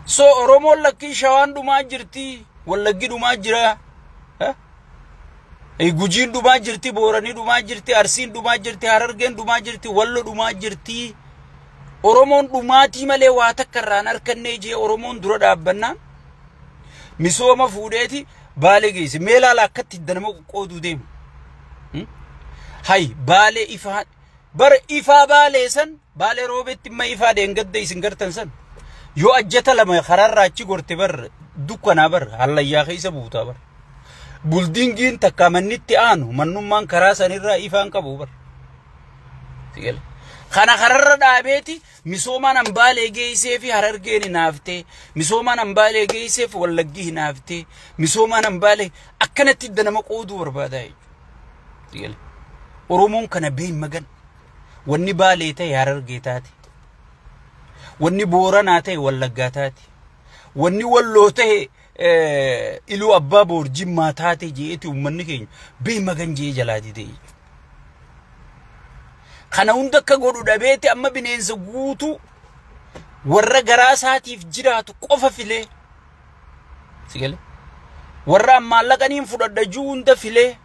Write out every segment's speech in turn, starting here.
So Oromoon lakkii Shawaan dhumaa jirti, Wallaggi dhumaa jira. Gujiin dhumaa jirti, Booranii dhumaa jirti, Arsiin dhumaa jirti, Harargeen dhumaa jirti, Wallo dhumaa jirti. Oromoon dhumaatii malee waa takka irraan harkannee jee Oromoon dura dhaabbannaan misooma fuudheeti Baalee geesse. Mee ilaala akkatti hidda nama qoqqooduu deemu. Hay Baalee ifaa bara ifaa Baalee san Baalee Roobeetti imma ifaa dheengadda isin gartan san yoo ajjata lama karaarraa achi gorte bar dukkanaa bar hallayyaa keessa buutaa bar. Buldiingiin takka mannitti aanu mannummaan karaa sanirraa ifaan qabu bar. Sigale. Kana kararra dhaabeeti misoomaan hambaalee geessee fi Harargeen hinaaftee, misoomaan hambaalee geessee fi Wallaggi hinaaftee, misoomaan hambaalee akkanatti hidda nama qooduu barbaadaa jechuudha. Sigale. Oromoon kana been magan. Wanni Baalee ta'e Harargee taate. Wanni Booranaa ta'e Wallaggaa taate. Wanni Walloo ta'e Iluu Abbaa Boor Jimmaa taate jeeti uummanni keenya been magan jee jalaa didee jechuudha. Kana hunda akka godhu dhabeeti amma bineensa guutuu warra garaa isaatiif jiraatu qofa filee. Sigale. Warra maallaqaniin fudhadha juu hunda filee.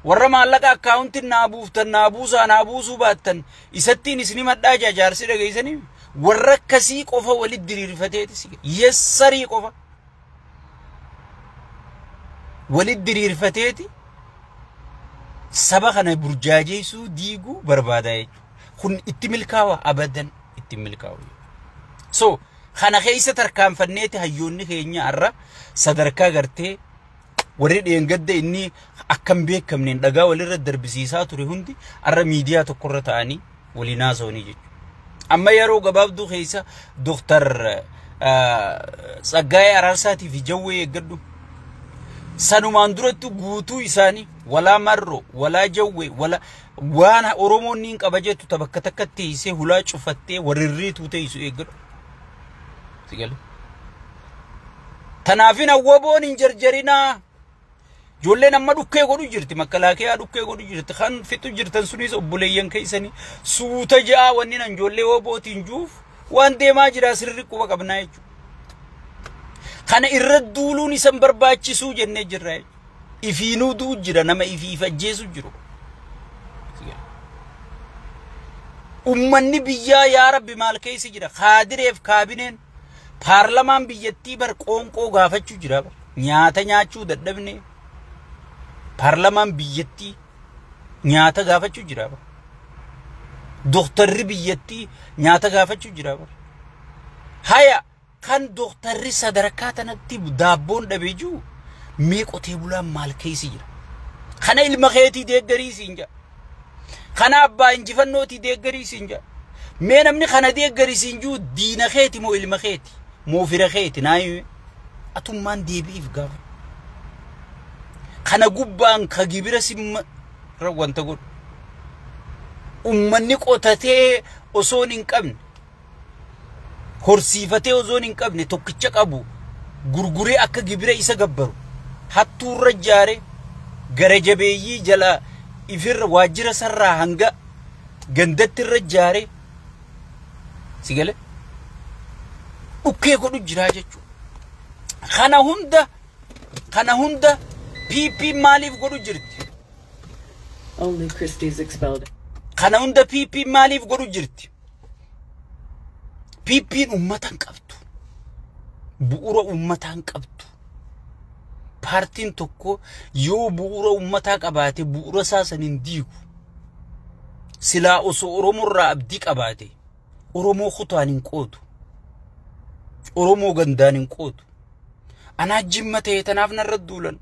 Warra maallaqa akkaawuntiin naa buuftan naa buusaa naa buusuu baattan isattiin isin himadhaa jaa jaarsi dhageessanii warra akkasii qofa walitti diriirfateeti sigale. Yessarii qofa walitti diriirfateeti saba kana burjaajeessuu diiguu barbaada jechuudha. Kun itti milkaawa abadan itti milkaawu. So kana keessa tarkaanfanneeti hayyoonni keenya har'a sadarkaa gartee warri dheengadda inni akka hin beekamneen dhagaa walirra darbisiisaa ture hundi har'a miidiyaa tokkorra ta'anii waliin haasa'anii jechuudha. Amma yeroo gabaabduu keessa Dooktar Tsaggaayee Araarsaatii fi Jawwee eeggadhu. Sanumaan duratti guutuu isaanii walaa Marroo, walaa Jawwee, walaa waan Oromoon niin qaba jettu ta bakka takka teessee hulaa cufattee warrirriituu teessu eeggadhu. Sigale. Tanaafin hawwaboon hin jarjarinaa. Ijoolleen amma dhukkee godhu jirti, makalaakiyaa dhukkee godhu jirti, kan fixu jirtan sunis obboleeyyan keessanii suuta ja'a wanni nan ijoollee wobootiin juuf waan deemaa jira sirri quba qabnaa jechuudha. Kana irra duuluun isan barbaachisuu jennee jirra jechuudha. Ifiinuu du'u jira nama ifiif ajjeesu jiru. Ummanni biyyaa yaa Rabbi maal keessa jira? Kaadireef kaabineen paarlamaan biyyattii bar qoonqoo gaafachuu jira bar. Nyaata nyaachuu dadhabne paarlamaan biyyattii nyaata gaafachuu jira bar. Dooktarri biyyattii nyaata gaafachuu jira bar. Haya kan dooktarri sadarkaa tanatti daabboon dhabee jiru mee qotee bulaan maal keessa jira? Kana ilma keetii deeggarii siin jedha. Kana abbaa injifannootii deeggarii siin jedha. Mee namni kana deeggarii siin jiru diina keeti moo ilma keeti moo fira keeti naa himi. Atummaan deebi'iif gaafa. Kana gubbaan ka gibira simma wanta godhu. Ummanni qotatee osoo hin qabne horsiifatee osoo hin qabne tokkicha qabu gurguree akka gibira isa gabbaru hattuurra jaare gara jabeeyyii jala ifirra waajjira sarraa hanga gandatti irra jaare si gale dhukkee godhu jiraa jechuudha. Kana hunda PP maaliif godhu jirti? Only Christie's expelled. Kana hunda PP maaliif godhu jirti? PP'n uummata hin qabdu. Bu'uura uummataa hin qabdu. Paartiin tokko yoo bu'uura uummataa qabaate bu'uura isaa san hin diigu. Silaa osoo Oromoo irraa abdii qabaate Oromoo kutaan hin qoodu. Oromoo gandaan hin qoodu. Anaa Jimma ta'e tanaaf narra duulan.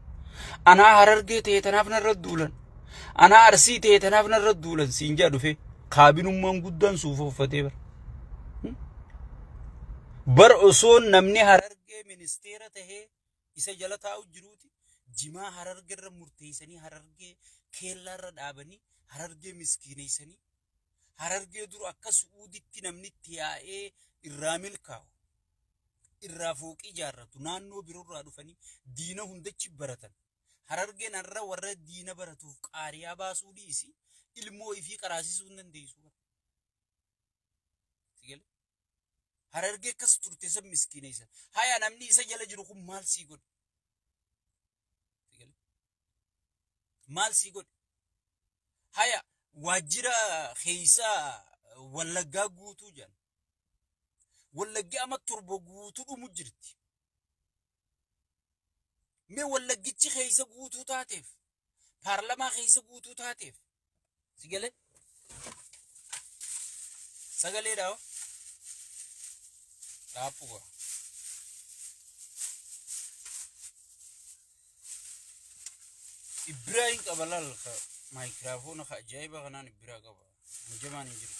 Anaa Harargee ta'e tanaaf narra duulan. Anaa Arsii ta'e tanaaf narra duulan siin jaa dhufe kaabinummaan guddaan suufa uffatee bara. Bar osoo namni Harargee ministeera tahee isa jala taa'u jiruuti jimaa Harargeerra murteessanii Harargee keellaarra dhaabanii Harargee miskiineessanii Harargee dur akka Su'uuditti namni itti yaa'ee irraa milkaa'u irraa fooqii ijaarratu naannoo biroorraa dhufanii diina hundachi baratan. Harargeen har'a warra diina baratuuf qaariyaa baasuu dhiisi ilmoo ifii qaraasisuu hin dandeessu. Harargee akkas turte san miskiineessan. Haya, namni isa jala jiru kun maal sii godhe? Maal sii godhe? Haya, waajjira keeysaa Wallaggaa guutuu jedhan. Wallaggi ama 7 guutuu dhumu jirti. Mee Wallaggichi keessa guutuu taateef, paarlamaa keessa guutuu taateef, si galee? Sagaleedha hoo? Dhaaphuga. Ibrahim qaba laal, ka maayikiraafoona ka ajaa'iba kanaan Ibraa qaba. Hanjamaan hin jiru.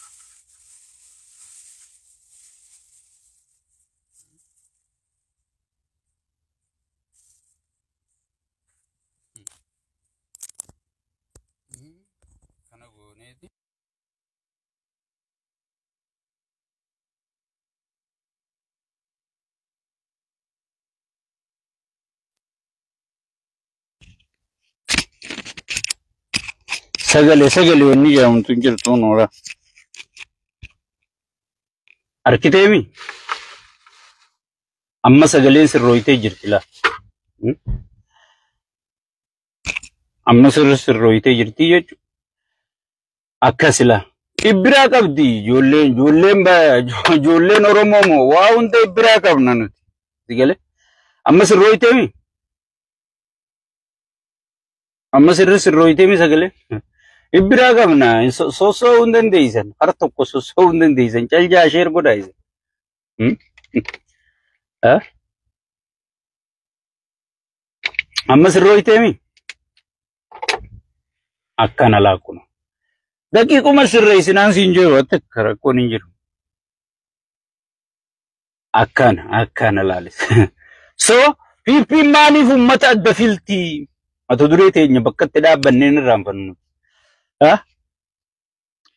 Kana gooneeti. Sagalee wanni jedhamtu hin jirtu noora. Arkiteemi? Amma sagaleen sirrooyitee jirti laa. Amma sirri sirrooyitee jirti jechuudha. Akkas laa. Ibbiraa qabdi ijoolleen Oromoo moo waa hunda ibbiraa qabna nuti. Sagalee? Amma sirrooyiteemi? Amma sirri sirrooyiteemi sagalee? Ibbiraa qabna, sossoo'uu hin dandeessan. Har tokko sossoo'uu hin dandeessan. Caljaa isheer godhaa isin. Amma sirrooyiteemi? Akkana laakkuna. Daqiiquma sirreessinaan siin jiru akka rakkoon hin jiru. Akkana laalis. So, PP'n maaliif uummata adda filti? Mata duree teenya bakka itti dhaabbanneen irraanfannu.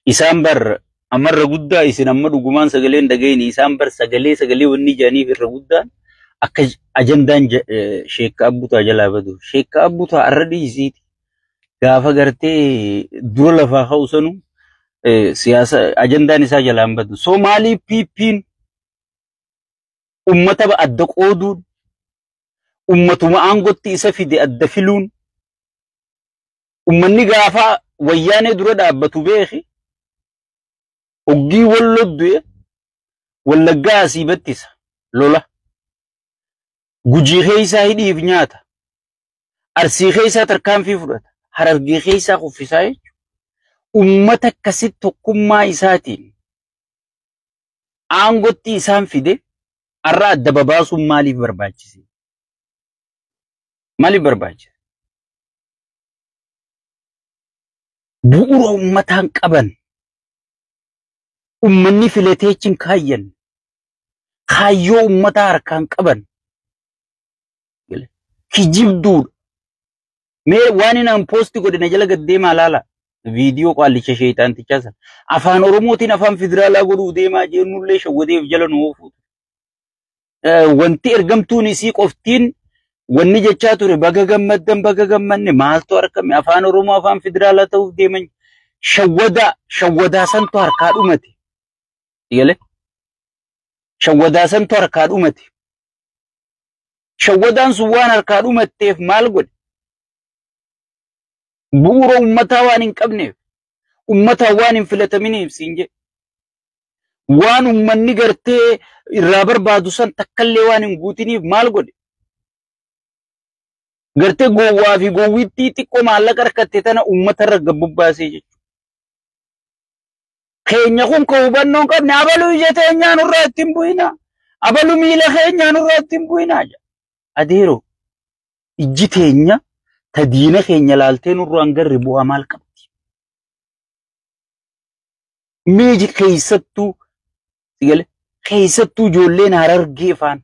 Isaan bar ammarra guddaa isin amma dhugumaan sagaleen dhagayni, isaan bar sagalee wanni jedhaniif irra guddaan akka ajandaan sheekka Abbutaa jalaa badu. Sheekka Abbutaa arra dhiisiiti. Gaafa gartee dura lafaa ka'u sanu siyaasa ajandaan isaa jalaan badu. So maaliif PP'n ummata adda qooduun, ummatuma aangootti isa fide adda filuun, ummanni gaafa Wayyaanee dura dhaabbatu beeki, oggii Walloo du'e Wallaggaa asii battisa lola, Gujii keessaa hidhiif nyaata, Arsii keessaa tarkaanfii fudhata, Harargee keessaa kuffisaa jechuudha. Ummata akkasitti tokkummaa isaatiin aangootti isaan fide har'a adda babaasuun maaliif barbaachise? Maaliif barbaachise? Bu'uura uummataan qaban, uummanni filatee achiin kaayyan, kaayyoo uummataa harkaan qaban, kijibduudha. Mee waan inni an post godhe na jala gad deemaa laala. Viidiyoo qaallicha sheexaantichaa sana. Afaan Oromootiin afaan federaalaa godhuu deemaa jennullee shawwadeef jala nu oofuutu. Wanti ergamtuun isii qoftiin wanni jechaa ture, baga gammaddan, baga gammanne, maaltu argame, afaan Oromoo afaan federaalaa ta'uuf deeman, shawwadaa santu harkaa dhumate. Galee? Shawwadaa santu harkaa dhumate. Shawwadaan sun waan harkaa dhumatteef maal godhe? Bu'uura uummataa waan hin qabneef, uummataa waan hin filataminiif siin jedhe. Waan uummanni gartee irraa barbaadu san takkallee waan hin guutiniif maal godhe? Gartee gowwaa fi gowwittii xiqqoo maallaqa harkatte tana uummata irra gabbubbaasee jechuudha. Keenya kun ka hubannoo hin qabne, abaluu ija teenyaa nurraa ittiin bu'inaa. Abaluu miila keenyaa nurraa ittiin bu'inaa. Adeeroo, ijji teenya ta diina keenya laaltee nurraa hin garre bu'aa maal qabdi? Meeji keessattuu ijoolleen Harargee faan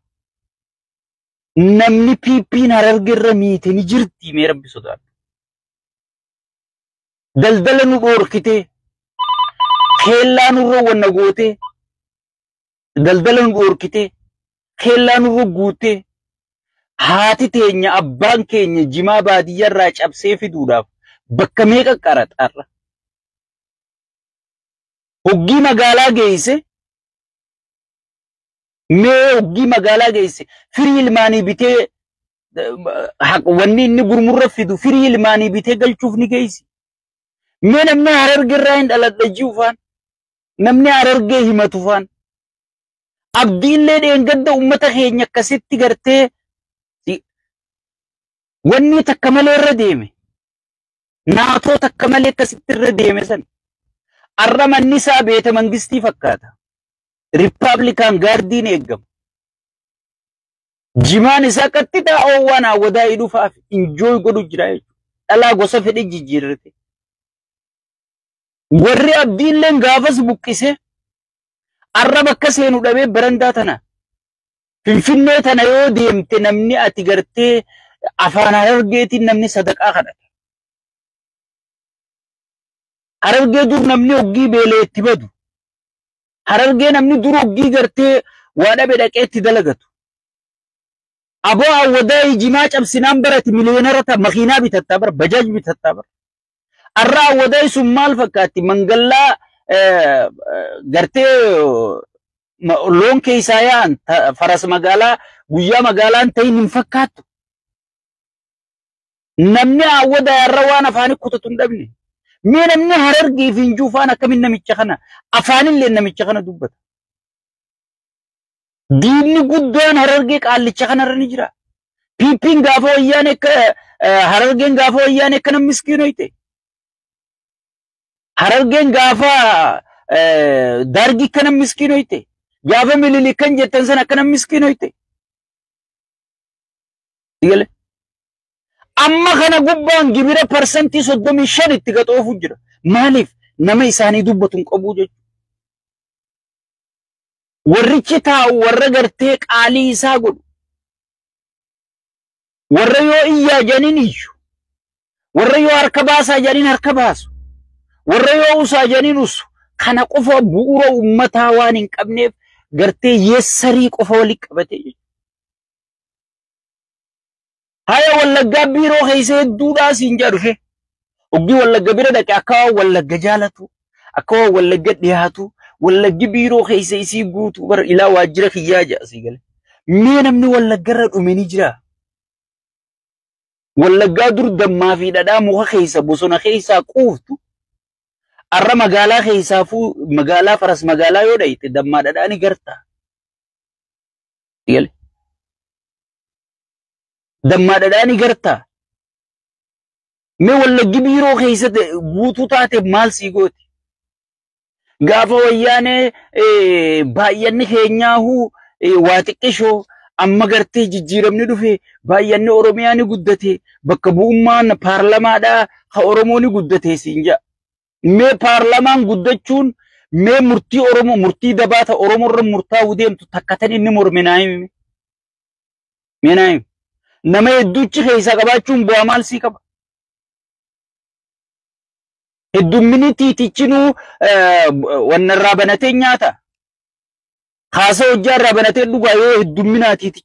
namni PP'n Harargee irra miite ni jirti, mee Rabbi sodaadhu. Daldala nu dhoorkitee, keellaa nurra wanna gootee, daldala nu dhoorkitee, keellaa nurra guutee, haati teenya abbaan keenya jimaa baadiyyaarraa cabsee fiduudhaaf bakka meeqa qaraxarra. Hoggii magaalaa geesse. Mee hoggii magaalaa geesse firii ilmaanii bitee wanni inni gurmurra fidu firii ilmaanii bitee galchuuf ni geessi. Mee namni Harargee irraa hin dhaladha ji'u faan, namni Harargee himatu faan, Abdiillee dheengadda uummata keenya akkasitti gartee wanni takka malee irra deeme, naatoo takka malee akkasitti irra deeme san arra manni isaa beeta mangistii fakkaata. Republican Guardiin eeggama. Jimaan isaa qaxxitaa oowwaan hawwadaa hidhuufaaf enjoy godhu jira jechuudha. Dhalaa gosa fedhe jijjiirrate. Warri Abdiilleen gaafas buqqise arra bakka seenu dhabee barandaa tana. Finfinnee tana yoo deemte namni ati gartee afaan Harargeetiin namni sadaqaa kadhata. Harargee dur namni hoggii beelee itti badu. Harargee namni dur hoggii gartee waa dhabe dhaqee itti dalagatu. Aboo hawwadaa jimaa cabsinaan barati miliyoonerata ta'a, makiinaa bitattaa bara, bajaaj bitattaa bara. Arra hawwadaa sun maal fakkaatti? Mangallaa gartee loon keessaa yaa'an faras magaalaa guyyaa magaalaan ta'in hin fakkaattu. Namni hawwadaa irra waan afaanii kutatu hin dhabne. Mee namni Harargee fi Injuufaan akkamiin namicha kana afaanillee namicha kana dubbata? Diinni guddaan Harargee qaallicha kanarra ni jira. PP'n gaafa wayyaan akka Harargeen gaafa wayyaan akka namni miskiinoyte. Harargeen gaafa Dargii akka namni miskiinoyte. Gaafa Minilik kan jettan sana akka namni miskiinoyte. Amma kana gubbaan gibira 35% itti gaxoofu jira. Maaliif nama isaanii dubbatu hin qabu jechuudha. Warrichi taa'u warra gartee qaalii isaa godhu. Warra yoo iyyaa jedhaniin iyyu. Warra yoo harka baasaa jedhaniin harka baasu. Warra yoo usaa jedhaniin usu. Kana qofa bu'uura uummataa waan hin qabneef gartee yeessarii qofa walitti qabate jechuudha. Haya Wallaggaa biiroo keessa hedduudhaa siin jedha dhufe. Oggii Wallagga bira dhaqe akka waan Wallagga jaalatu, akka waan Wallagga dhiyaatu, Wallaggi biiroo keessa isii guutuu bara ilaa waajjira kiyyaa jedha sii gale. Mee namni Wallagga irra dhume ni jira. Wallaggaa dur dammaa fi dhadhaa muka keessa bosona keessaa quuftu arra magaalaa keessaafuu magaalaa faras magaalaa yoo dhayite dammaa dhadhaa ni garta. Dammaa dhadhaa ni garta. Mee Wallaggi biiroo keessatti guutuu taate maal sii gooti? Gaafa wayyaanee baay'anni keenyaahuu waa xiqqishoo amma gartee jijjiiramni dhufe baay'anni Oromiyaa ni guddate bakka bu'ummaan paarlamaadhaa ka Oromoo ni guddate siin jedha. Mee paarlamaan guddachuun mee murtii Oromoo murtii dabaata Oromoo irra murtaa'uu deemtu takka tan inni morme naa himi. Mee naa himi. Nama hedduuchi keessaa qabaachuun bu'aa maal sii qaba? Heddummini tiitichinuu wanna irraa banatee nyaata. Kaasa hojjaa irraa banatee dhugaa yoo heddumminaa tiitichi.